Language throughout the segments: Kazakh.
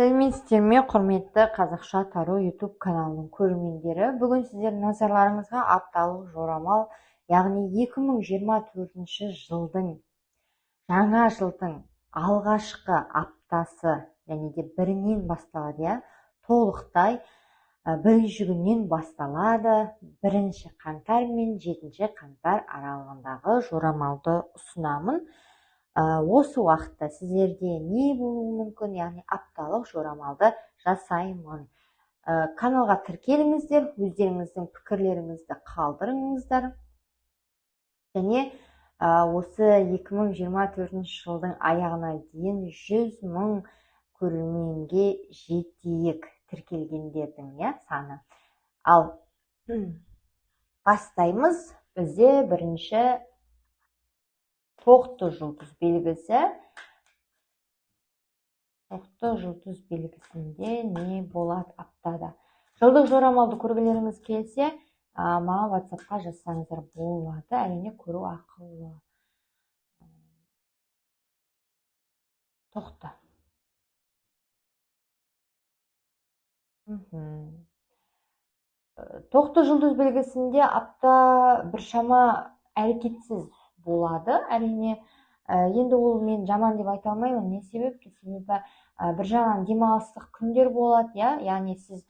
Сәлеметсіздер ме, құрметті Қазақша Таро YouTube каналының көрермендері. Бүгін сіздердің назарларыңызға апталық жорамал, яғни 2024 жылдың жаңа жылдың алғашқы аптасы, және де бірінен басталады, иә, толықтай бірінші күннен басталады. 1 қаңтар мен 7 қаңтар аралығындағы жорамалды ұсынамын. Осы уақытта сіздерде не болуы мүмкін, яғни апталық жорамалды жасаймын. Каналға тіркеліңіздер, өздеріңіздің пікірлеріңізді қалдырыңыздар. Және осы 2024 жылдың аяғына дейін 100 мың көрерменге жетейік, тіркелгендердің, иә, саны. Ал бастаймыз. Бізде бірінші тоқты жұлдыз белгісі. Тоқты жұлдыз белгісінде не болады аптада? Жылдық жорамалды көргілеріңіз келсе, маған WhatsApp-қа жазсаңыздар болады. Әрине, көру ақылы. Тоқты. Тоқты жұлдыз белгісінде апта біршама әрекетсіз болады, әрине. Енді ол мен жаман деп айта алмаймын. Не себепті? Себебі бір жағынан демалыстық күндер болады, иә, яғни сіз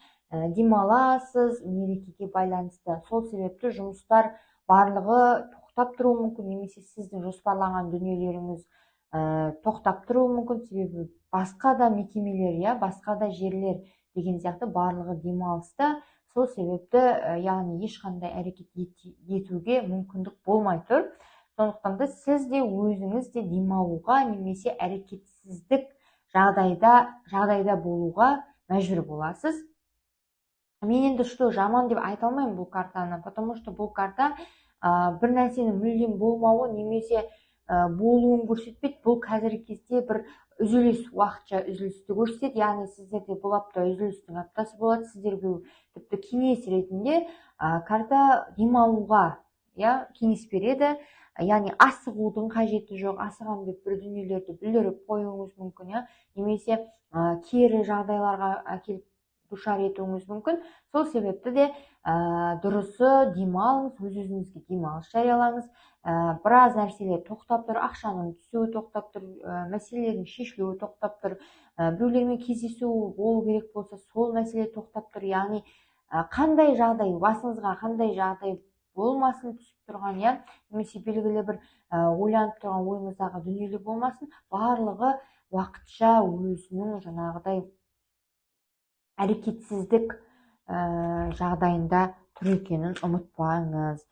демаласыз мерекеге байланысты. Сол себепті жұмыстар барлығы тоқтап тұруы мүмкін, немесе сіздің жоспарлаған дүниелеріңіз тоқтап тұруы мүмкін. Себебі басқа да мекемелер, иә, басқа да жерлер деген сияқты барлығы демалыста. Сол себепті, яғни ешқандай әрекет етуге мүмкіндік болмай тұр. Сондықтан да сіз де өзіңіз де демалуға немесе әрекетсіздік жағдайда болуға мәжбүр боласыз. Мен енді что жаман деп айта алмаймын бұл картаны, потому что бұл карта бір нәрсенің мүлдем болмауы немесе болуын көрсетпейді. Бұл қазіргі кезде бір үзіліс, уақытша үзілісті көрсетеді. Яғни сіздерде бұл апта үзілістің аптасы болады. Сіздерге тіпті кеңес ретінде карта демалуға, иә, кеңес береді. Яғни асығудың қажеті жоқ, асығам деп бір дүниелерді бүлдіріп қоюыңыз мүмкін, иә, немесе кері жағдайларға әкеліп душар етуіңіз мүмкін. Сол себепті де дұрысы демалыңыз, өз-өзіңізге демалыс жариялаңыз. Біраз нәрселер тоқтап тұр, ақшаның түсуі тоқтап тұр, мәселелердің шешілуі тоқтап тұр, біреулермен кездесу болу керек болса, сол мәселе тоқтап тұр. Яғни қандай жағдай басыңызға, қандай жағдай болмасын түсіп тұрған, иә, немесе белгілі бір ойланып тұрған ойыңыздағы дүниелер болмасын, барлығы уақытша өзінің жаңағыдай әрекетсіздік жағдайында тұр екенін ұмытпаңыз.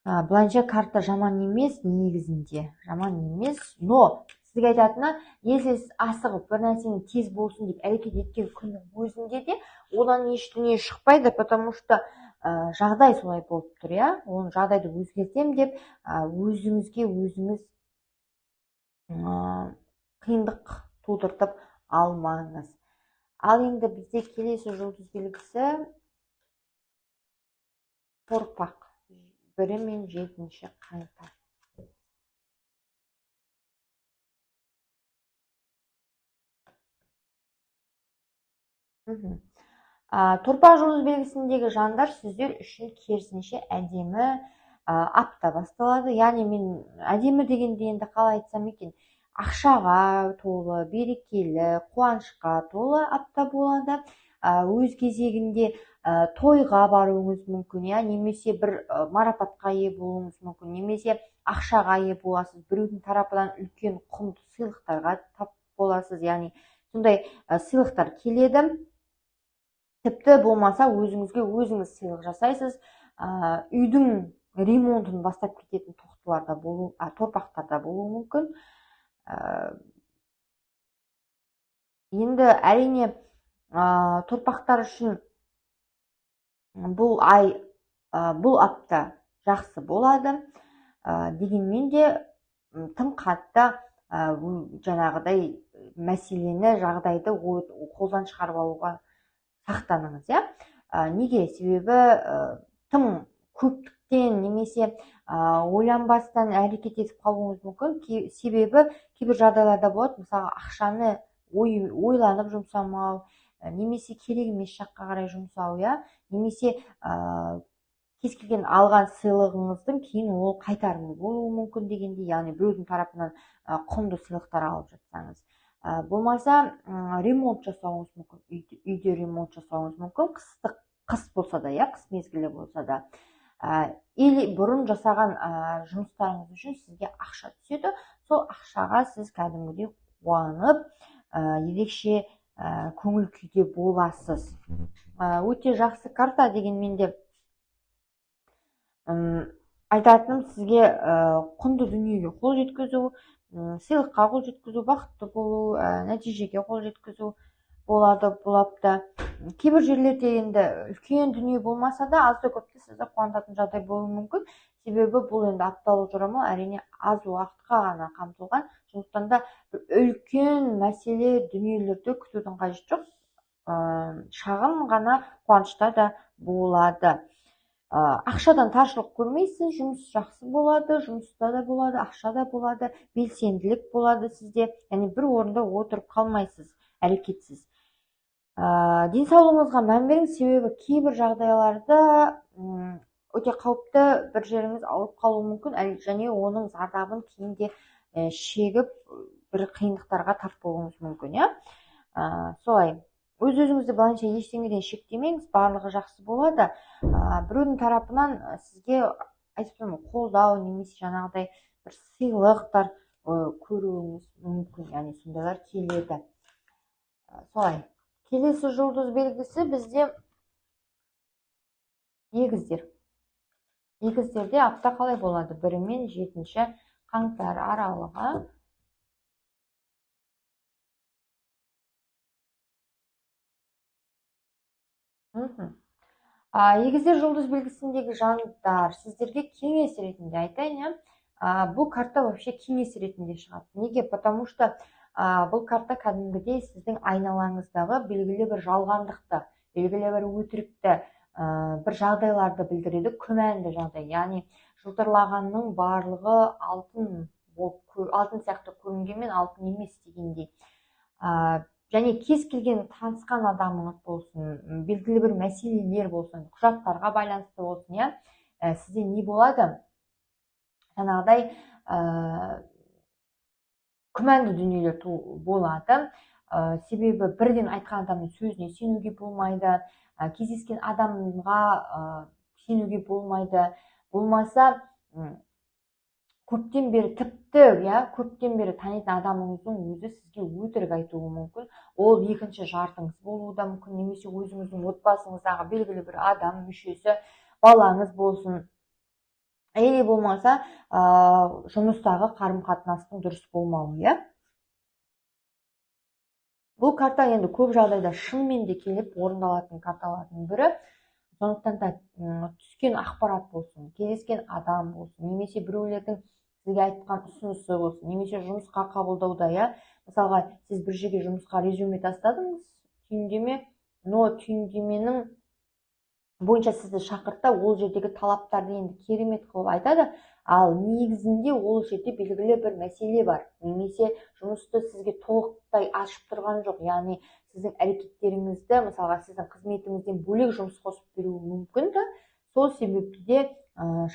Былайынша карта жаман емес, негізінде жаман емес, но сізге айтатыны, если сіз асығып бір нәрсені тез болсын деп әрекет еткен күннің өзінде де одан еш дүние шықпайды, потому что жағдай солай болып тұр, иә, оны жағдайды өзгертем деп, өзіңізге өзіңіз қиындық тудыртып алмаңыз. Ал енді бізде келесі жұлдыз белгісі торпақ, 1 мен 7 қаңтар. Торпақ жұлдыз белгісіндегі жандар, сіздер үшін керісінше әдемі апта басталады. Яғни мен әдемі дегенде енді қалай айтсам екен, ақшаға толы, берекелі, қуанышқа толы апта болады. Өз кезегінде тойға баруыңыз мүмкін, иә, немесе бір марапатқа ие болуыңыз мүмкін, немесе ақшаға ие боласыз, біреудің тарапынан үлкен құнды сыйлықтарға тап боласыз, яғни сондай сыйлықтар келеді. Тіпті болмаса өзіңізге өзіңіз сыйлық жасайсыз. Үйдің ремонтын бастап кететін тоқтылар да болу, торпақтар да болуы мүмкін. Енді әрине, торпақтар үшін бұл ай, бұл апта жақсы болады. Дегенмен де, тым қатты, жаңағыдай мәселені, жағдайды қолдан шығарып алуға сақтаныңыз, иә. Неге? Себебі, тым көптіктен немесе, ойланбастан әрекет етіп қалуыңыз мүмкін. Себебі кейбір жағдайларда болады, мысалға ақшаны Ойланып жұмсамау, немесе керек емес жаққа қарай жұмсау, иә, немесе кез келген алған сыйлығыңыздың кейін ол қайтарымы болуы мүмкін дегендей, яғни біреудің тарапынан құнды сыйлықтар алып жатсаңыз. Болмаса ремонт жасауыңыз мүмкін, үйде ремонт жасауыңыз мүмкін, қыс болса да, иә, қыс мезгілі болса да. Или бұрын жасаған жұмыстарыңыз үшін сізге ақша түседі, сол ақшаға сіз кәдімгідей қуанып, ерекше көңіл күйде боласыз. Өте жақсы карта дегенмен де айтатыным сізге құнды дүниеге қол жеткізу, сыйлыққа қол жеткізу, бақытты болу, нәтижеге қол жеткізу болады бұл апта. Кейбір жерлерде енді үлкен дүние болмаса да азды көпті сізді қуантатын жағдай болуы мүмкін. Себебі бұл енді апталық жорамал әрине аз уақытқа ғана қамтылған. Сондықтан да бір үлкен мәселе дүниелерді күтудің қажеті жоқ. Шағын ғана қуанышта да болады. Ақшадан таршылық көрмейсіз, жұмыс жақсы болады, жұмыста да болады, ақша да болады, белсенділік болады сізде. Яғни бір орында отырып қалмайсыз, әрекетсіз. Денсаулығыңызға мән беріңіз, себебі кейбір жағдайларда өте қауіпті бір жеріңіз ауырып қалуы мүмкін, және оның зардабын кейін де шегіп бір қиындықтарға тап болуыңыз мүмкін, иә. Солай. Өз-өзіңізді былайынша ештеңеден шектемеңіз, барлығы жақсы болады. Біреудің тарапынан сізге айтып тұрмын, қолдау немесе жаңағыдай бір сыйлықтар көруіңіз мүмкін, яғни сондайлар келеді. Солай. Келесі жұлдыз белгісі бізде егіздер. Егіздерде апта қалай болады? 1 мен 7 қаңтар аралығы. Егіздер жұлдыз белгісіндегі жандар, сіздерге кеңес ретінде айтайын, иә. Бұл карта вообще кеңес ретінде шығады. Неге? Потому что бұл карта кәдімгідей сіздің айналаңыздағы белгілі бір жалғандықты, белгілі бір өтірікті, бір жағдайларды білдіреді, күмәнді жағдай. Яғни жылтырлағанның барлығы алтын болып, алтын сияқты көрінгенмен алтын емес дегендей. Және кез келген танысқан адамыңыз болсын, белгілі бір мәселелер болсын, құжаттарға байланысты болсын, иә, сізде не болады? Жаңағыдай күмәнді дүниелер болады. Себебі бірден айтқан адамның сөзіне сенуге болмайды, кездескен адамға сенуге болмайды. Болмаса, көптен бері тіпті, иә, көптен бері танитын адамыңыздың өзі сізге өтірік айтуы мүмкін. Ол екінші жартыңыз болуы да мүмкін, немесе өзіңіздің отбасыңыздағы белгілі бір адам мүшесі, балаңыз болсын. Или болмаса, жұмыстағы қарым-қатынастың дұрыс болмауы, иә. Бұл карта енді көп жағдайда шынымен де келіп орындалатын карталардың бірі. Сондықтан да, түскен ақпарат болсын, кездескен адам болсын, немесе біреулердің сізге айтқан ұсынысы болсын, немесе жұмысқа қабылдауда, иә. Мысалға, сіз бір жерге жұмысқа резюме тастадыңыз, түйіндеме, но түйіндеменің бойынша сізді шақыртты, ол жердегі талаптарды енді керемет қылып айтады, ал негізінде ол жерде белгілі бір мәселе бар, немесе жұмысты сізге толықтай ашып тұрған жоқ, яғни сіздің әрекеттеріңізді, мысалға, сіздің қызметіңізден бөлек жұмыс қосып беруі мүмкін да, сол себепті де,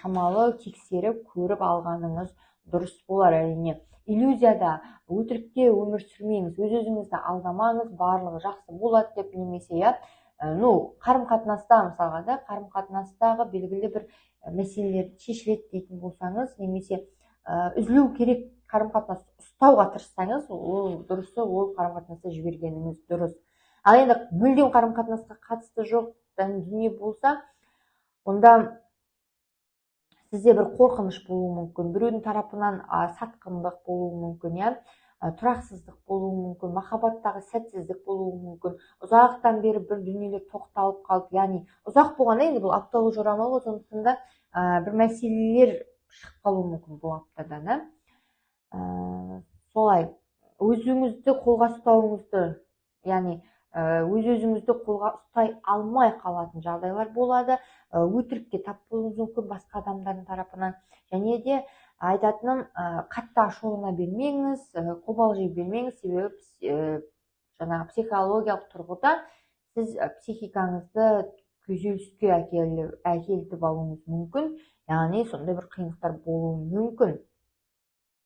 шамалы тексеріп көріп алғаныңыз дұрыс болар әрине. Иллюзияда, өтірікте өмір сүрмеңіз, өз-өзіңізді алдамаңыз, барлығы жақсы болады деп, немесе, иә, қарым-қатынаста, мысалға да, қарым-қатынастағы белгілі бір мәселелер шешіледі дейтін болсаңыз, немесе, үзілу керек қарым-қатынас ұстауға тырыссаңыз, ол дұрысы, ол қарым-қатынасты жібергеніңіз дұрыс. Ал енді мүлдем қарым-қатынасқа қатысты жоқ дүние болса, онда сізде бір қорқыныш болуы мүмкін, біреудің тарапынан, сатқындық болуы мүмкін, иә, тұрақсыздық болуы мүмкін, махаббаттағы сәтсіздік болуы мүмкін, ұзақтан бері бір дүниелер тоқталып қалып, яғни ұзақ болғанда енді бұл апталық жорамал ғой, сондықтан да, бір мәселелер шығып қалуы мүмкін бұл аптадан, да. Солай өзіңізді қолға ұстауыңызды, яғни, өз-өзіңізді қолға ұстай алмай қалатын жағдайлар болады, өтірікке тап болуыңыз мүмкін басқа адамдардың тарапынан. Және де айтатыным, қатты ашулана бермеңіз, қобалжи бермеңіз, себебі Жаңағы психологиялық тұрғыда сіз психикаңызды күйзеліске әкелтіп алуыңыз мүмкін, яғни сондай бір қиындықтар болуы мүмкін.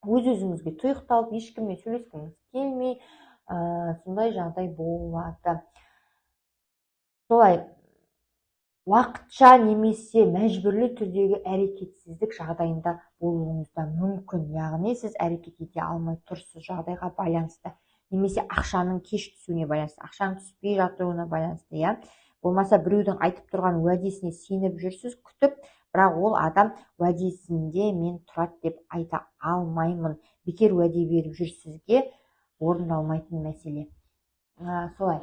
Өз-өзіңізге тұйықталып, ешкіммен сөйлескіңіз келмей, сондай жағдай болады. Солай уақытша немесе мәжбүрлі түрдегі әрекетсіздік жағдайында болуыңыз да мүмкін. Яғни сіз әрекет ете алмай тұрсыз жағдайға байланысты, немесе ақшаның кеш түсуіне байланысты, ақшаның түспей жатуына байланысты, иә. Болмаса біреудің айтып тұрған уәдесіне сеніп жүрсіз, күтіп, бірақ ол адам уәдесінде мен тұрады деп айта алмаймын. Бекер уәде беріп жүр сізге, орындалмайтын мәселе. Солай.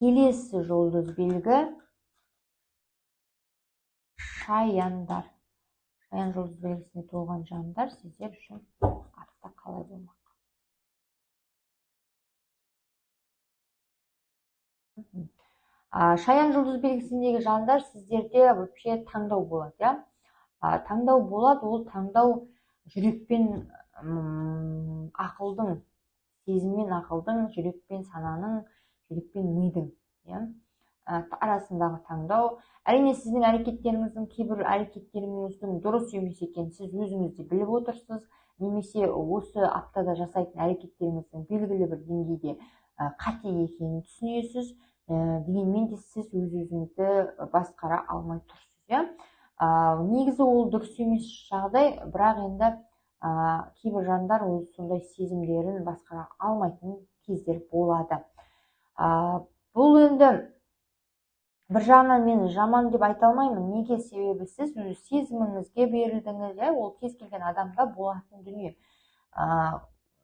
Келесі жұлдыз белгі шаяндар. Шаян жұлдыз белгісіне толған жандар, сіздер үшін апта қалай болмақ? Шаян жұлдыз белгісіндегі жандар, сіздерде вообще таңдау болады, иә? Таңдау болады, ол таңдау жүрекпен ақылдың, сезіммен ақылдың, жүрекпен сананың, жүрекпен мидың, иә, арасындағы таңдау. Әрине, сіздің әрекеттеріңіздің, кейбір әрекеттеріңіздің дұрыс емес екенін сіз өзіңіз де біліп отырсыз, немесе осы аптада жасайтын әрекеттеріңіздің белгілі бір деңгейде қате екенін түсінесіз. Дегенмен де сіз өз-өзіңізді басқара алмай тұрсыз, иә. Негізі ол дұрыс емес жағдай, бірақ енді кейбір жандар өз сондай сезімдерін басқара алмайтын кездер болады. Бұл енді бір жағынан мен жаман деп айта алмаймын. Неге? Себебі сіз өз сезіміңізге берілдіңіз, иә, ол кез келген адамда болатын дүние.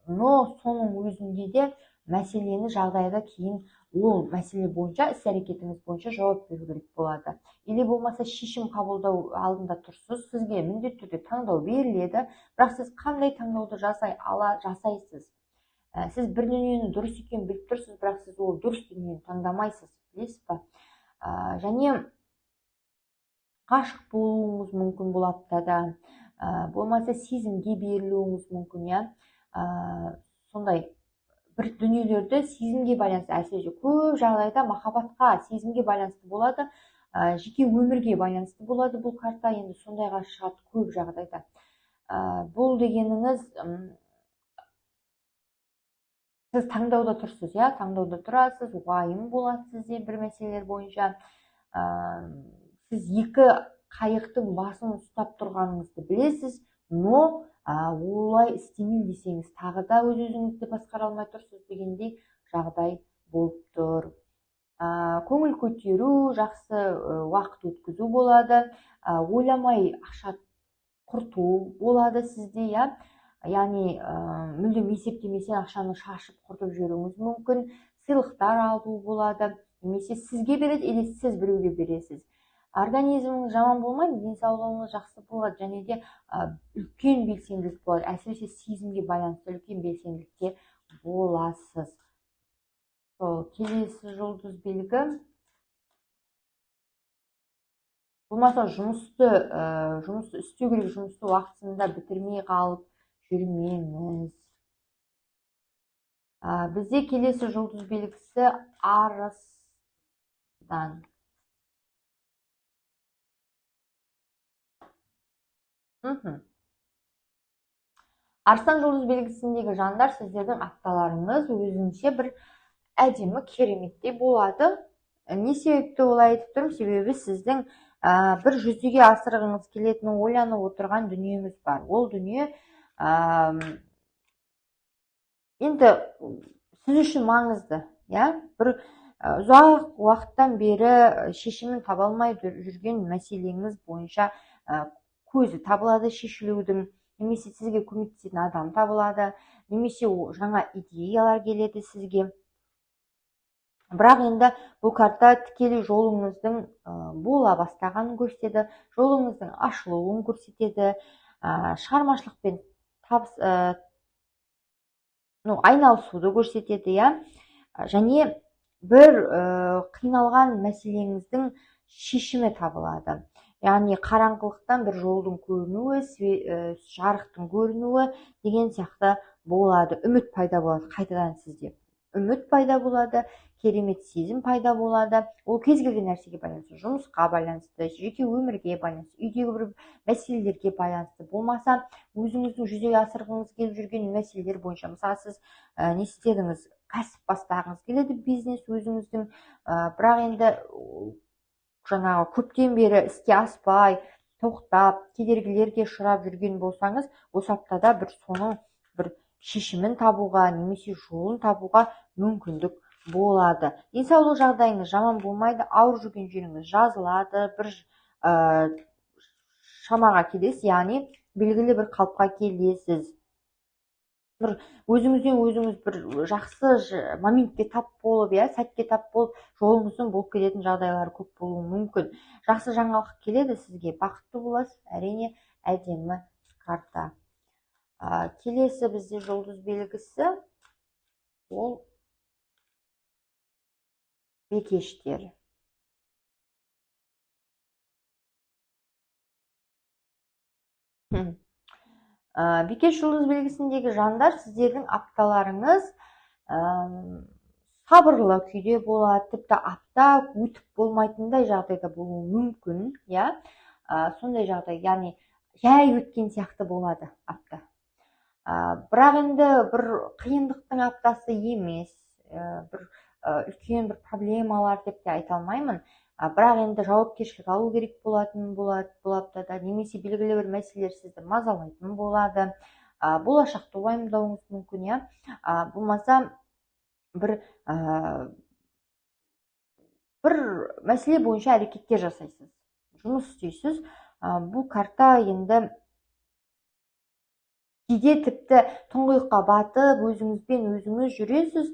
Но соның өзінде де мәселені жағдайда кейін ол мәселе бойынша, іс-әрекетіңіз бойынша жауап беру керек болады. Или болмаса шешім қабылдау алдында тұрсыз, сізге міндетті түрде таңдау беріледі, бірақ сіз қандай таңдауды жасайсыз? Сіз бір дүниені дұрыс екенін біліп тұрсыз, бірақ сіз ол дұрыс дүниені таңдамайсыз, білесіз ба? Және ғашық болуыңыз мүмкін бұл аптада, болмаса сезімге берілуіңіз мүмкін, иә. Сондай бір дүниелерді сезімге байланысты, әсіресе көп жағдайда махаббатқа, сезімге байланысты болады, жеке өмірге байланысты болады бұл карта, енді сондайға шығады көп жағдайда. Бұл дегеніңіз, сіз таңдауда тұрсыз, иә, таңдауда тұрасыз, уайым болады сізде бір мәселелер бойынша. Сіз екі қайықтың басын ұстап тұрғаныңызды білесіз, но олай істемеймін десеңіз, тағы да өз-өзіңізді басқара алмай тұрсыз дегендей жағдай болып тұр. Көңіл көтеру, жақсы уақыт өткізу болады, ойламай ақша құрту болады сізде, иә. Яғни мүлдем есептеместен ақшаны шашып құртып жіберуіңіз мүмкін, сыйлықтар алу болады, немесе сізге береді, или сіз біреуге бересіз. Организміңіз жаман болмайды, денсаулығыңыз жақсы болады, және де үлкен белсенділік болады, әсіресе сезімге байланысты үлкен белсенділікте боласыз. Сол келесі жұлдыз белгі. Болмаса жұмысты істеу керек, жұмысты уақытында бітірмей қалып жүрмеңіз. Бізде келесі жұлдыз белгісі Арыстан. Арыстан жұлдыз белгісіндегі жандар, сіздердің апталарыңыз өзінше бір әдемі, кереметтей болады. Не себепті олай айтып тұрмын? Себебі сіздің бір жүзеге асырғыңыз келетін, ойланып отырған дүниеңіз бар. Ол дүние енді сіз үшін маңызды, иә? Бір ұзақ уақыттан бері шешімін таба алмай жүрген мәселеңіз бойынша көзі табылады шешілудің, немесе сізге көмектесетін адам табылады, немесе жаңа идеялар келеді сізге. Бірақ енді бұл карта тікелей жолыңыздың бола бастағанын көрсетеді, жолыңыздың ашылуын көрсетеді, шығармашылықпен табыс, айналысуды көрсетеді, иә. Және бір қиналған мәселеңіздің шешімі табылады. Яғни қараңғылықтан бір жолдың көрінуі, жарықтың көрінуі деген сияқты болады, үміт пайда болады, қайтадан сізде үміт пайда болады, керемет сезім пайда болады. Ол кез келген нәрсеге байланысты, жұмысқа байланысты, жеке өмірге байланысты, үйдегі бір мәселелерге байланысты, болмаса өзіңіздің жүзеге асырғыңыз келіп жүрген мәселелер бойынша. Мысалы, сіз не істедіңіз, кәсіп бастағыңыз келеді, бизнес өзіңіздің, бірақ енді жаңағы көптен бері іске аспай, тоқтап, кедергілерге ұшырап жүрген болсаңыз, осы аптада бір соның бір шешімін табуға немесе жолын табуға мүмкіндік болады. Денсаулық жағдайыңыз жаман болмайды, ауырып жүрген жеріңіз жазылады, бір шамаға келесіз, яғни белгілі бір қалыпқа келесіз. Бір өзіңізден өзіңіз бір жақсы моментке тап болып, иә, сәтке тап болып, жолыңыздың болып кететін жағдайлар көп болуы мүмкін. Жақсы жаңалық келеді сізге, бақытты боласыз, әрине әдемі карта. Келесі бізде жұлдыз белгісі ол бекештер. Бекеш жұлдыз белгісіндегі жандар, сіздердің апталарыңыз сабырлы күйде болады, тіпті апта өтіп болмайтындай жағдайда болуы мүмкін, иә? Сондай жағдай, яғни жай өткен сияқты болады апта. Бірақ енді бір қиындықтың аптасы емес, бір үлкен бір проблемалар деп те айта алмаймын. Бірақ енді жауапкершілік алу керек болатын болады бұл аптада, немесе белгілі бір мәселелер сізді мазалайтын болады, болашақты уайымдауыңыз мүмкін, иә? Болмаса бір мәселе бойынша әрекеттер жасайсыз, жұмыс істейсіз. Бұл карта енді кейде тіпті тұңғиыққа батып, өзіңізбен өзіңіз жүресіз,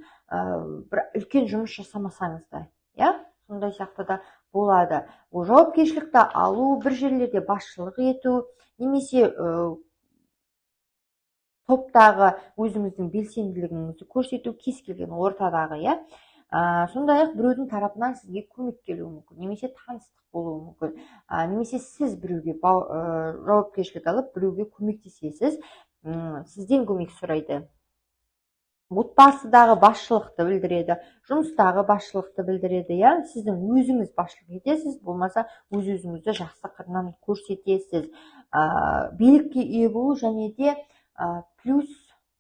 бір үлкен жұмыс жасамасаңыз да, иә? Сондай сияқты да болады. Ол жауапкершілікті алу, бір жерлерде басшылық ету, немесе топтағы өзіңіздің белсенділігіңізді көрсету, кез келген ортадағы, иә? Сондай-ақ біреудің тарапынан сізге көмек келуі мүмкін, немесе таныстық болуы мүмкін, немесе сіз біреуге жауапкершілік алып, біреуге көмектесесіз, сізден көмек сұрайды. Отбасыдағы басшылықты білдіреді, жұмыстағы басшылықты білдіреді, иә? Сіздің өзіңіз басшылық етесіз, болмаса өз-өзіңізді жақсы қырынан көрсетесіз. Билікке ие болу және де плюс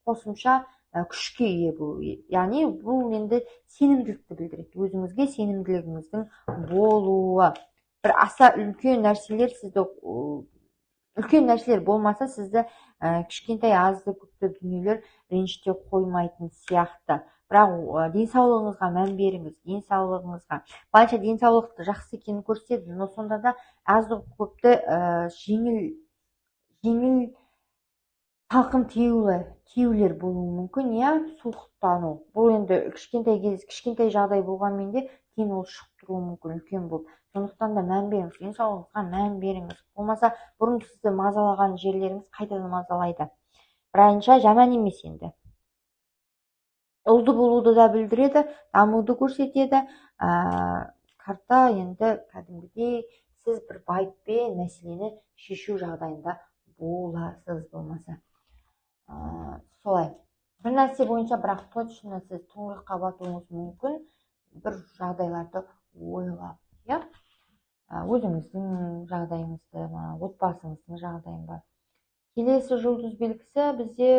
қосымша күшке ие болу. Яғни бұл енді сенімділікті білдіреді, өзіңізге сенімділігіңіздің болуы. Бір аса үлкен нәрселер сізді, үлкен нәрселер болмаса, сізді кішкентай азды көпті дүниелер ренжіте қоймайтын сияқты. Бірақ денсаулығыңызға мән беріңіз, денсаулығыңызға. Былайша денсаулықты жақсы екенін көрсетеді, но сонда да азды көпті жеңіл салқын тиюлер болуы мүмкін, иә, суықтану. Бұл енді кішкентай кез, кішкентай жағдай болғанмен де кейін ол шығып тұруы мүмкін, үлкен болып. Сондықтан да мән беріңіз, денсаулығыңызға мән беріңіз. Болмаса бұрын сізді мазалаған жерлеріңіз қайтадан мазалайды. Бірайынша жаман емес енді. Ұлды болуды да білдіреді, дамуды көрсетеді. Карта енді кәдімгідей сіз бір байыппен мәселені шешу жағдайында боласыз болмаса. Солай. Бір нәрсе бойынша бірақ точно сіз тұңғиыққа батуыңыз мүмкін, бір жағдайларды ойлап, иә? Өзіңіздің жағдайыңызды, отбасыңыздың жағдайын бар. Келесі жұлдыз белгісі бізде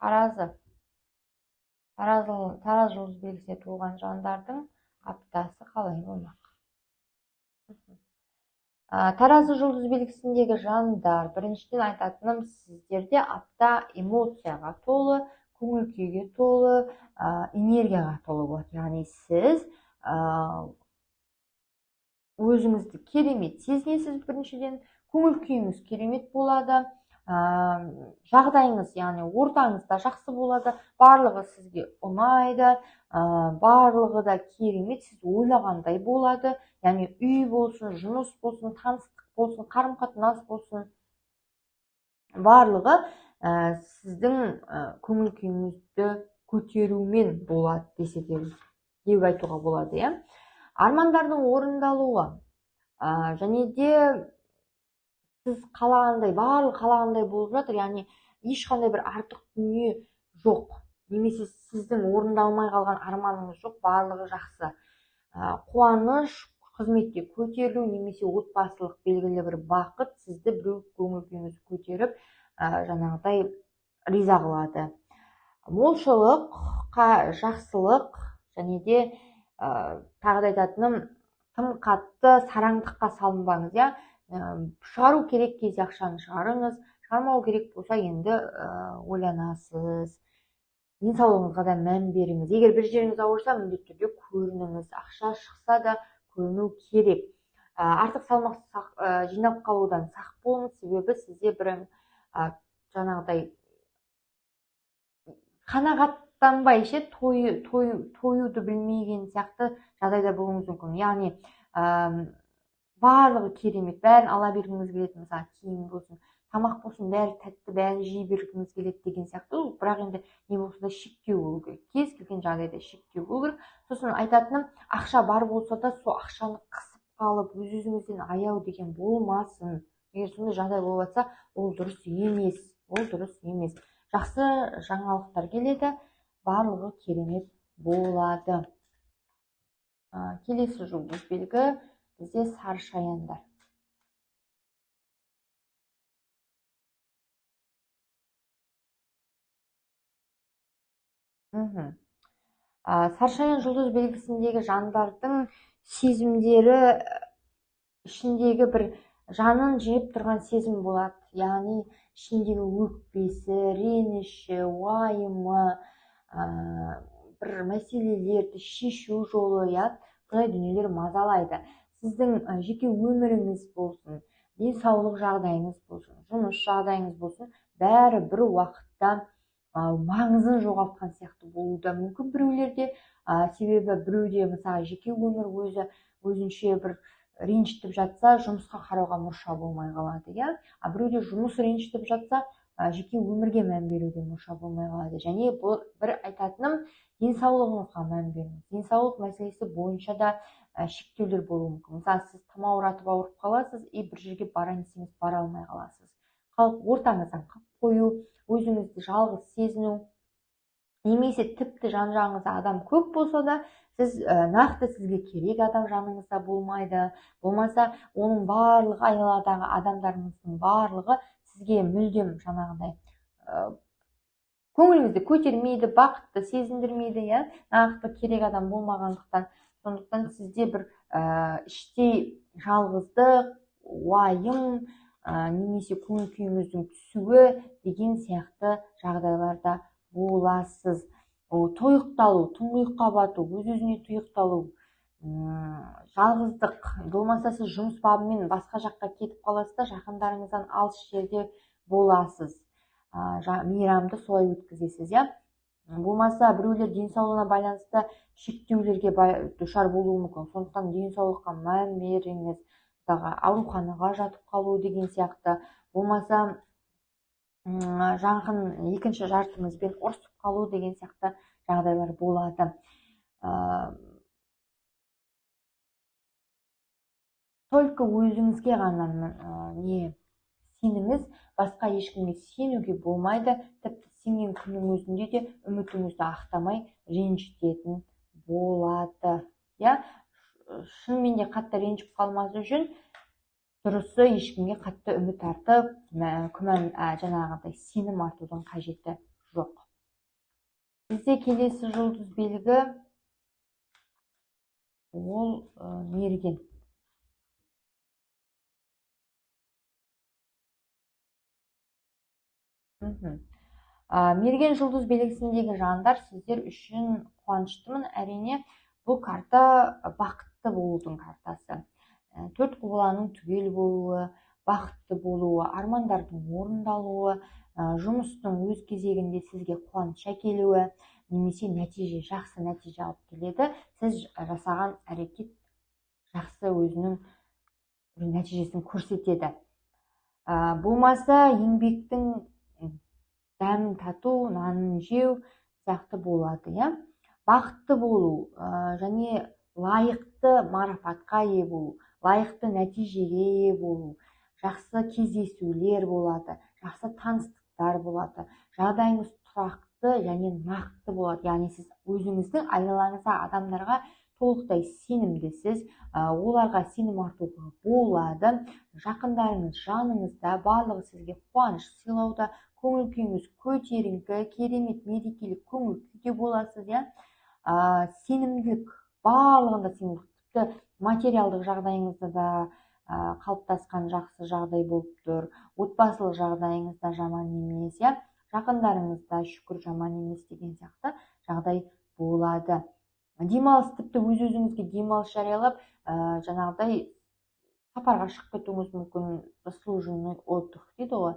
таразы. Тараз жұлдыз белгісіне туған жандардың аптасы қалай болмақ? Таразы жұлдыз белгісіндегі жандар, біріншіден айтатыным, сіздерде апта эмоцияға толы, көңіл күйге толы, энергияға толы болады. Яғни сіз өзіңізді керемет сезінесіз, біріншіден көңіл күйіңіз керемет болады, жағдайыңыз, яғни ортаңыз да жақсы болады, барлығы сізге ұнайды, барлығы да керемет, сіз ойлағандай болады. Яғни үй болсын, жұмыс болсын, таныстық болсын, қарым-қатынас болсын, барлығы сіздің көңіл күйіңізді көтерумен болады десе де, деп айтуға болады, иә. Армандардың орындалуы, және де сіз қалағандай, барлық қалағандай болып жатыр. Яғни Ешқандай бір артық дүние жоқ, немесе сіздің орындалмай қалған арманыңыз жоқ, барлығы жақсы. Қуаныш, қызметке көтерілу немесе отбасылық белгілі бір бақыт сізді біреу көңіл күйіңізді көтеріп, жаңағыдай риза қылады. Молшылық, жақсылық және де тағы да айтатыным, тым қатты сараңдыққа салынбаңыз, иә. Шығару керек кезде ақшаны шығарыңыз, шығармау керек болса енді ойланасыз. Денсаулығыңызға да мән беріңіз. Егер бір жеріңіз ауырса, міндетті түрде көрініңіз. Ақша шықса да көріну керек. Артық салмақ жинап қалудан сақ болыңыз, себебі сізде бір жаңағыдай қанағаттанбай ше, тоюды білмеген сияқты жағдайда болуыңыз мүмкін. Яғни барлығы керемет, бәрін ала бергіңіз келеді, мысалы киім болсын, тамақ болсын, бәрі тәтті, бәрін жей бергіңіз келеді деген сияқты. Бірақ енді не болса да шектеу болу керек, кез келген жағдайда шектеу болу керек. Сосын айтатыным, ақша бар болса да сол ақшаны қысып қалып өз өзіңізден аяу деген болмасын. Егер сондай жағдай болып жатса, ол дұрыс емес, ол дұрыс емес. Жақсы жаңалықтар келеді, барлығы керемет болады. Келесі жұлдыз белгі бізде сары шаяндар. Сары шаян жұлдыз белгісіндегі жандардың сезімдері ішіндегі бір жанын жеп тұрған сезім болады. Яғни ішіндегі өкпесі, реніші, уайымы, бір мәселелерді шешу жолы, иә, бұндай дүниелер мазалайды. Сіздің жеке өміріңіз болсын, денсаулық жағдайыңыз болсын, жұмыс жағдайыңыз болсын, бәрі бір уақытта маңызын жоғалтқан сияқты болуы да мүмкін біреулерде. Себебі біреуде мысалы жеке өмір өзі өзінше бір ренжітіп жатса, жұмысқа қарауға мұрша болмай қалады, иә. А біреуде жұмыс ренжітіп жатса, жеке өмірге мән беруге мұрша болмай қалады. Және бұл бір айтатыным, денсаулығыңызға мән беріңіз. Денсаулық мәселесі бойынша да шектеулер болуы мүмкін. Мысалы, сіз тұмауратып ауырып қаласыз, и бір жерге барайын десеңіз бара алмай қаласыз. Қалып ортаңыздан қалып қою, өзіңізді жалғыз сезіну, немесе тіпті жан-жағыңызда адам көп болса да, сіз нақты сізге керек адам жаныңызда болмайды. Болмаса, оның барлығы, айналадағы адамдарыңыздың барлығы сізге мүлдем жаңағыдай көңіліңізді көтермейді, бақытты сезіндірмейді, иә, нақты керек адам болмағандықтан. Сондықтан сізде бір іштей жалғыздық, уайым, немесе көңіл күйіңіздің түсуі деген сияқты жағдайларда боласыз. Тұйықталу, тұңғиыққа бату, өз-өзіне тұйықталу, жалғыздық, болмаса сіз жұмыс бабымен басқа жаққа кетіп қаласыз да, жақындарыңыздан алыс жерде боласыз. Мейрамды солай өткізесіз, иә. Болмаса біреулер денсаулығына байланысты шектеулерге душар болуы мүмкін. Сондықтан денсаулыққа мән беріңіз. Мысалға, ауруханаға жатып қалу деген сияқты. Болмаса жақын екінші жартыңызбен ұрысып қалу деген сияқты жағдайлар болады. Только өзіңізге ғана не сеніңіз, басқа ешкімге сенуге болмайды. Тіпті сенген күннің өзінде де үмітіңізді ақтамай ренжітетін болады. Иә, шынымен де қатты ренжіп қалмас үшін дұрысы ешкімге қатты үміт артып, күмән, жаңағыдай сенім артудың қажеті жоқ. Бізде келесі жұлдыз белгі ол мерген. Мерген жұлдыз белгісіндегі жандар, сіздер үшін қуаныштымын. Әрине, бұл карта бақытты болудың картасы. Төрт құбыланың түгел болуы, бақытты болуы, армандардың орындалуы, жұмыстың өз кезегінде сізге қуаныш әкелуі, немесе нәтиже, жақсы нәтиже алып келеді. Сіз жасаған әрекет жақсы өзінің нәтижесін көрсетеді. Болмаса еңбектің дәмін тату, нанын жеу сияқты болады, иә. Бақытты болу және лайықты марапатқа ие болу, лайықты нәтижеге ие болу, жақсы кездесулер болады, жақсы таныстықтар жаңалықтар болады. Жағдайыңыз тұрақты және нақты болады. Яғни сіз өзіңіздің айналаңызда адамдарға толықтай сенімдісіз, оларға сенім артуға болады. Жақындарыңыз жаныңызда, барлығы сізге қуаныш сыйлауда, көңіл күйіңіз көтеріңкі, керемет мерекелік көңіл күйде боласыз, иә. Сенімділік, барлығында сенімділік, тіпті материалдық жағдайыңызда да қалыптасқан жақсы жағдай болып тұр. Отбасылық жағдайыңыз да жаман емес, иә. Жақындарыңызда шүкір жаман емес деген сияқты жағдай болады. Демалыс, тіпті өз-өзіңізге демалыс жариялап, жаңағыдай сапарға шығып кетуіңіз мүмкін. Заслуженный отдых дейді ғой.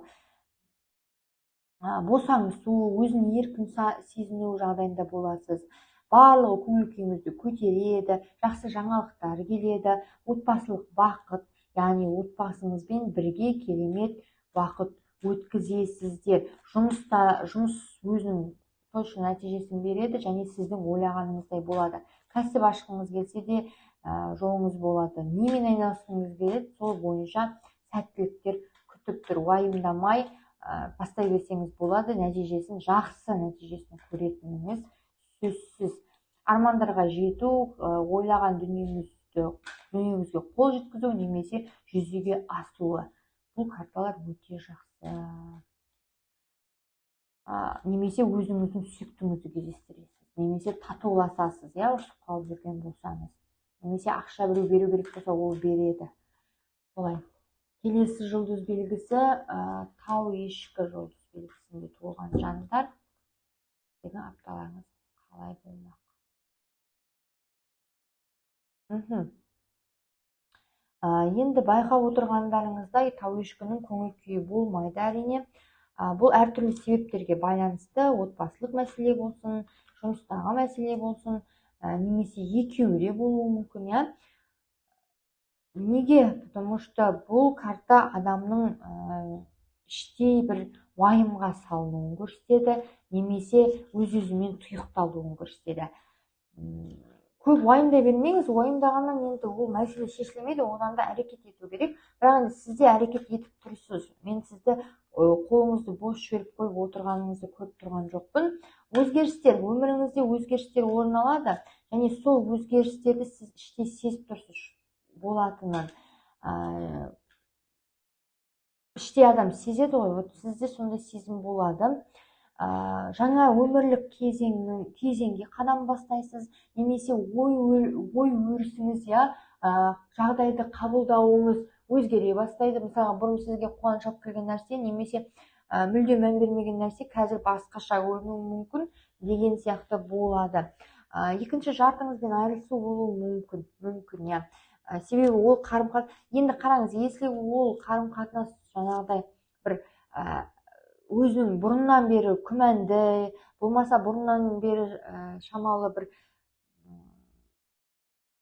Босаңсу, өзін еркін сезіну жағдайында боласыз. Барлығы көңіл күйіңізді көтереді, жақсы жаңалықтар келеді, отбасылық бақыт, яғни отбасыңызбен бірге керемет уақыт өткізесіздер. Жұмыс өзінің точно нәтижесін береді және сіздің ойлағаныңыздай болады. Кәсіп ашқыңыз келсе де, жолыңыз болады. Немен айналысқыңыз келеді, сол бойынша сәттіліктер күтіп тұр. Уайымдамай бастай берсеңіз болады, нәтижесін, жақсы нәтижесін көретініңіз сөзсіз. Армандарға жету, ойлаған дүниеңізге қол жеткізу немесе жүзеге асуы. Бұл карталар өте жақсы. Немесе өзіңіздің сүйіктіңізді кездестіресіз, немесе татуласасыз, иә, ұрысып қалып жүрген болсаңыз, немесе ақша біреу беру керек болса, ол береді. Солай. Келесі жұлдыз белгісі, тау ешкі жұлдыз белгісінде туылған жандар. Сіздің апталарыңыз қалай болмақ? Енді байқап отырғандарыңыздай, тау ешкінің көңіл күйі болмайды әрине. Бұл әртүрлі себептерге байланысты, отбасылық мәселе болсын, жұмыстағы мәселе болсын, немесе екеуі де болуы мүмкін, иә. Неге? Потому что бұл карта адамның іштей бір уайымға салынуын көрсетеді, немесе өз-өзімен тұйықталуын көрсетеді. Көп уайымдай бермеңіз, уайымдағаннан енді ол мәселе шешілмейді, одан да әрекет ету керек. Бірақ енді сіз де әрекет етіп тұрсыз. Мен сізді қолыңызды бос жіберіп қойып отырғаныңызды көріп тұрған жоқпын. Өзгерістер, өміріңізде өзгерістер орын алады, және сол өзгерістерді сіз іштей сезіп тұрсыз болатынын. Іште адам сезеді ғой, вот сізде сондай сезім болады. Жаңа өмірлік кезеңге қадам бастайсыз, немесе ой өрісіңіз, иә, жағдайды қабылдауыңыз өзгере бастайды. Мысалға, бұрын сізге қуаныш алып келген нәрсе, немесе мүлде мән бермеген нәрсе қазір басқаша көрінуі мүмкін деген сияқты болады. Екінші жартыңызбен айырылысу болуы мүмкін, иә. Себебі ол қарым-қатынас, енді қараңыз, если ол қарым-қатынас жаңағыдай бір, өзінің бұрыннан бері күмәнді, болмаса бұрыннан бері шамалы бір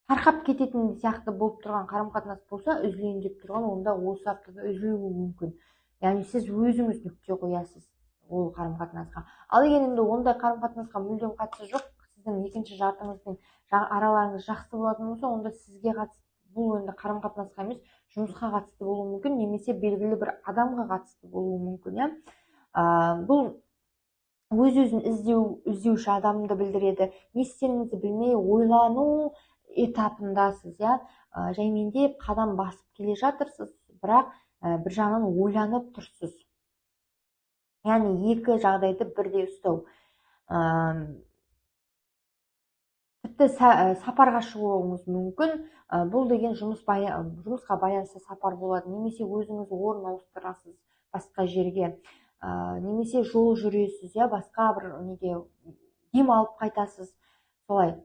тарқап кететін сияқты болып тұрған қарым-қатынас болса, үзілейін деп тұрған, онда осы аптада үзілуі мүмкін. Яғни сіз өзіңіз нүкте қоясыз ол қарым-қатынасқа. Ал егер енді ондай қарым-қатынасқа мүлдем қатысы жоқ, сіздің екінші жартыңызбен араларыңыз жақсы болатын болса, онда сізге қатысты бұл енді қарым-қатынасқа емес, жұмысқа қатысты болуы мүмкін, немесе белгілі бір адамға қатысты болуы мүмкін, иә. Бұл өз-өзін іздеуші адамды білдіреді. Не істеріңізді білмей ойлану этапындасыз, иә. Жаймендеп қадам басып келе жатырсыз, бірақ бір жағынан ойланып тұрсыз. Яғни екі жағдайды бірдей ұстау. Тіпті сапарға шығуыңыз мүмкін. Бұл деген жұмысқа байланысты сапар болады, немесе өзіңіз орын ауыстырасыз басқа жерге, немесе жол жүресіз, иә, басқа бір неге демалып қайтасыз. Солай.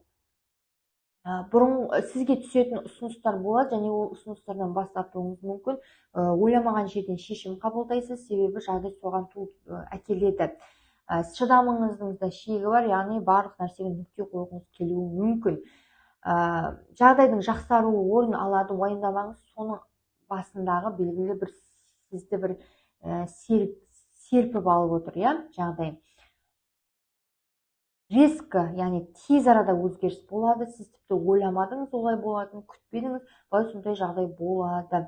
Бұрын сізге түсетін ұсыныстар болады, және ол ұсыныстардан бас тартуыңыз мүмкін. Ойламаған жерден шешім қабылдайсыз, себебі жағдай соған әкеледі. Шыдамыңыздың да шегі бар, яғни барлық нәрсеге нүкте қойғыңыз келуі мүмкін. Жағдайдың жақсаруы орын алады, уайымдамаңыз, соның басындағы белгілі бір сізді бір серпіп алып отыр, иә, жағдай. Резко, яғни тез арада өзгеріс болады, сіз тіпті ойламадыңыз олай болатынын, күтпедіңіз, былай сондай жағдай болады.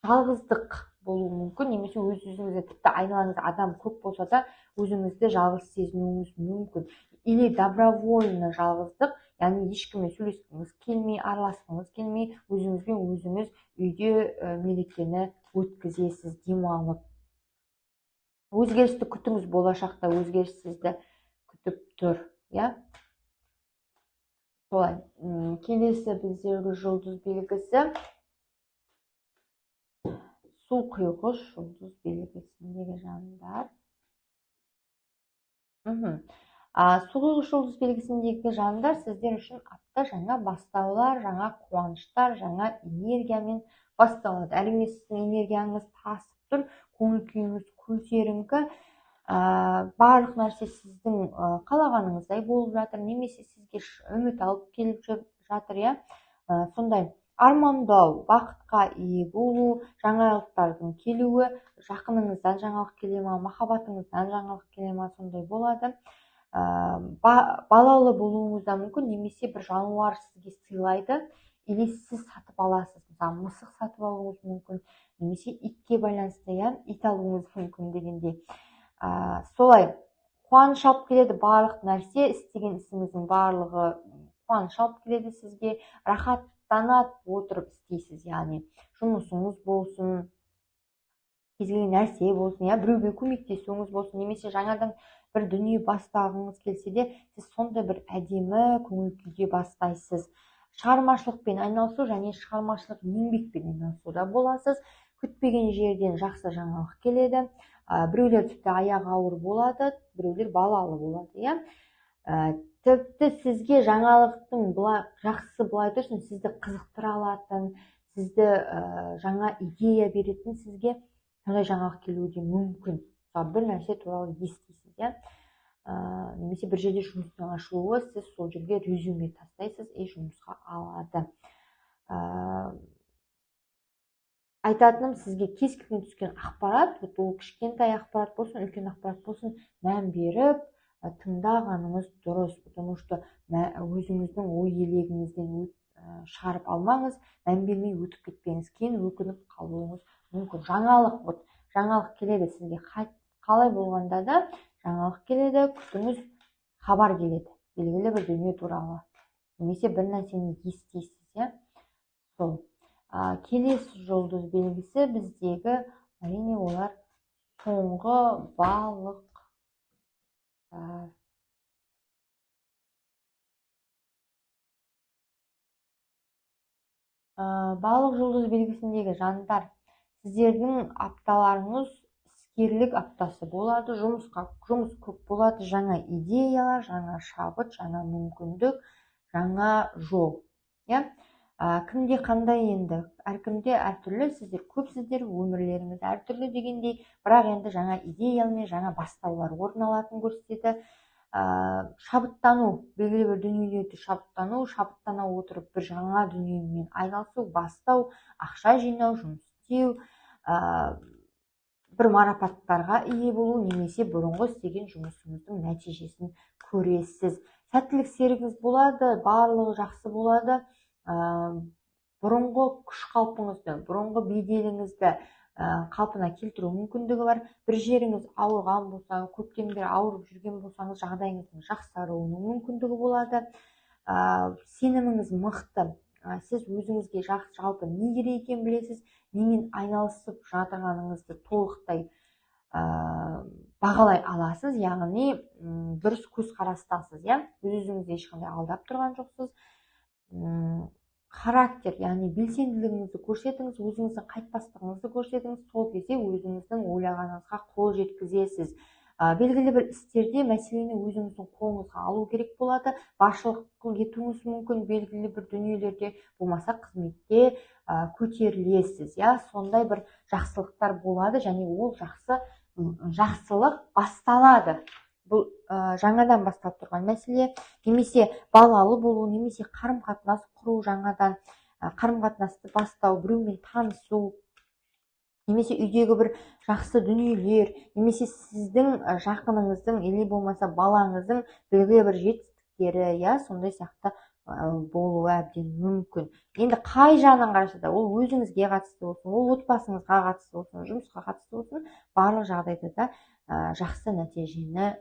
Жалғыздық болуы мүмкін, немесе өз өзіңізді, тіпті айналаңызда адам көп болса да, өзіңізді жалғыз сезінуіңіз мүмкін. Или добровольно жалғыздық, яғни ешкіммен сөйлескіңіз келмей, араласқыңыз келмей, өзіңізбен өзіңіз үйде мерекені өткізесіз, демалып. Өзгерісті күтіңіз, болашақта өзгеріс сізді күтіп тұр, иә? Солай. Келесі біздегі жұлдыз белгісі су құйғыш жұлдыз белгісіндегі жандар. Су құйғыш жұлдыз белгісіндегі жандар, сіздер үшін апта жаңа бастаулар, жаңа қуаныштар, жаңа энергиямен басталады. Әрине, сіздің энергияңыз тасып тұр, көңіл күйіңіз көтеріңкі, барлық нәрсе сіздің қалағаныңыздай болып жатыр, немесе сізге үміт алып келіп жатыр, иә? Сондай армандау, бақытқа ие болу, жаңалықтардың келуі, жақыныңыздан жаңалық келе ма, махаббатыңыздан жаңалық келе ма, сондай болады. Балалы болуыңыз да мүмкін, немесе бір жануар сізге сыйлайды, или сіз сатып аласыз. Мысалы, мысық сатып алуыңыз мүмкін, немесе итке байланысты, иә, ит алуыңыз мүмкін дегендей. Солай қуаныш алып келеді барлық нәрсе, істеген ісіңіздің барлығы қуаныш алып келеді сізге, рахаттана отырып істейсіз, яғни жұмысыңыз болсын, кез келген нәрсе болсын, иә, біреуге көмектесуіңіз болсын, немесе жаңадан бір дүние бастағыңыз келсе де, сіз сондай бір әдемі көңіл күйде бастайсыз. Шығармашылықпен айналысу және шығармашылық еңбекпен айналысуда боласыз. Күтпеген жерден жақсы жаңалық келеді. Біреулер тіпті аяғы ауыр болады, біреулер балалы болады, иә. Тіпті сізге жаңалықтың былай жақсы былай тұрсын, сізді қызықтыра алатын, сізді жаңа идея беретін сізге сондай жаңалық келуі де мүмкін. Мысалы, бір нәрсе туралы естисіз, иә. Немесе бір жерде жұмыстың ашылуы, сіз сол жерге резюме тастайсыз, и жұмысқа алады. Айтатыным, сізге кез келген түскен ақпарат, ол кішкентай ақпарат болсын, үлкен ақпарат болсын, мән беріп тыңдағаныңыз дұрыс, потому что өзіңіздің ой елегіңізден шығарып алмаңыз, мән бермей өтіп кетпеңіз, кейін өкініп қалуыңыз мүмкін. Жаңалық, вот жаңалық келеді сізге, қалай болғанда да жаңалық келеді, күтіңіз, хабар келеді, белгілі бір дүние туралы, немесе бір нәрсені естисіз, иә. Сол. Келесі жұлдыз белгісі біздегі, әрине, олар соңғы балықтар. Балық жұлдыз белгісіндегі жандар, сіздердің апталарыңыз іскерлік аптасы болады, жұмыс көп болады, жаңа идеялар, жаңа шабыт, жаңа мүмкіндік, жаңа жол, иә. Кімде қандай енді, әркімде әртүрлі, сіздер көпсіздер, өмірлеріңіз әртүрлі дегендей, бірақ енді жаңа идеялар, жаңа бастаулар орын алатын көрсетеді. Шабыттану, белгілі бір дүниелерді шабыттану, шабыттана отырып бір жаңа дүниемен айналысу, бастау, ақша жинау, жұмыс істеу, бір марапаттарға ие болу, немесе бұрынғы істеген жұмысыңыздың нәтижесін көресіз. Сәттілік серігіңіз болады, барлығы жақсы болады. Бұрынғы күш қалпыңызды, бұрынғы беделіңізді қалпына келтіру мүмкіндігі бар. Бір жеріңіз ауырған болса, көптен бері ауырып жүрген болсаңыз, жағдайыңыздың жақсаруының мүмкіндігі болады. Сеніміңіз мықты. Сіз өзіңізге жалпы не керек екенін білесіз, немен айналысып жатырғаныңызды толықтай бағалай аласыз, яғни дұрыс көзқарастасыз, иә? Өз-өзіңізді ешқандай алдап тұрған жоқсыз. Характер, яғни белсенділігіңізді көрсетіңіз, өзіңіздің қайтпастығыңызды көрсетіңіз, сол кезде өзіңіздің ойлағаныңызға қол жеткізесіз. Белгілі бір істерде мәселені өзіңіздің қолыңызға алу керек болады, басшылық етуіңіз мүмкін, белгілі бір дүниелерде, болмаса қызметте көтерілесіз, иә? Сондай бір жақсылықтар болады, және ол жақсылық басталады. Бұл жаңадан басталып тұрған мәселе, немесе балалы болу, немесе қарым-қатынас құру, жаңадан қарым-қатынасты бастау, біреумен танысу, немесе үйдегі бір жақсы дүниелер, немесе сіздің жақыныңыздың, или болмаса балаңыздың белгілі бір жетістіктері, иә, сондай сияқты Болуы әбден мүмкін. Енді қай жағынан қараса да, ол өзіңізге қатысты болсын, ол отбасыңызға қатысты болсын, жұмысқа қатысты болсын, барлық жағдайда да жақсы нәтижені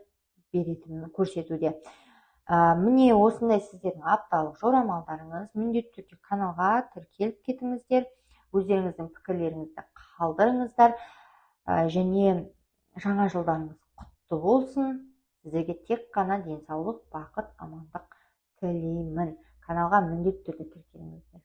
беретінін көрсетуде. Міне, осындай сіздердің апталық жорамалдарыңыз. Міндетті түрде каналға тіркеліп кетіңіздер, өздеріңіздің пікірлеріңізді қалдырыңыздар және жаңа жылдарыңыз құтты болсын! Сіздерге тек қана денсаулық, бақыт, амандық тілеймін. Каналға міндетті түрде тіркеліңіздер.